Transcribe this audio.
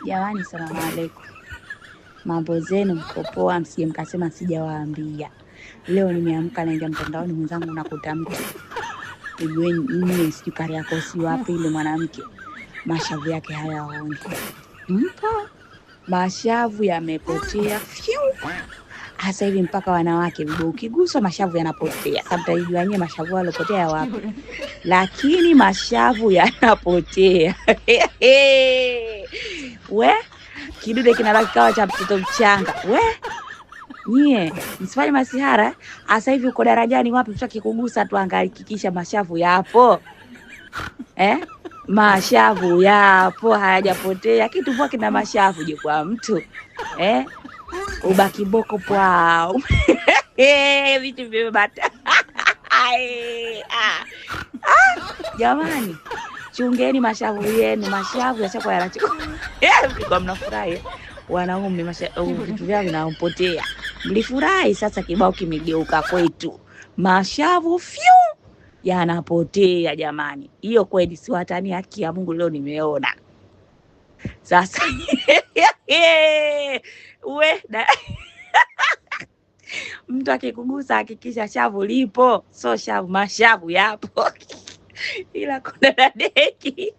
Jamani, salamu alaikum. Mambo zenu, mko poa? Msije mkasema sijawaambia. Leo nimeamka naingia mtandaoni, mwenzangu nakuta mtu mie sijui Kariakoo si wapi, ile mwanamke mashavu yake hayaoni, mpo mashavu yamepotea fyu. Hasa hivi mpaka wanawake vibo, ukiguswa mashavu yanapotea. Sasa mtajua nyie mashavu yalopotea wapi, lakini mashavu yanapotea. We kidude kinabaki kawa cha mtoto mchanga. We nyie msifanye masihara. Hasa hivi uko darajani wapi, mtu akikugusa tu angahakikisha mashavu yapo eh? Mashavu yapo hayajapotea. Kitu poa kina mashavu je kwa mtu eh? Ubaki boko pwao vitu vimebata. Ah. Jamani, chungeni mashavu yenu, mashavu yashakuwa yanachukua. Mlikuwa mnafurahi wanaume, vitu vyao vinapotea, mlifurahi. Sasa kibao kimegeuka kwetu, mashavu fyu yanapotea. Jamani, hiyo kweli si watani, haki ya Mungu, leo nimeona sasa. We da mtu akikugusa hakikisha shavu lipo, so shavu, mashavu yapo. Ila kuna dadeki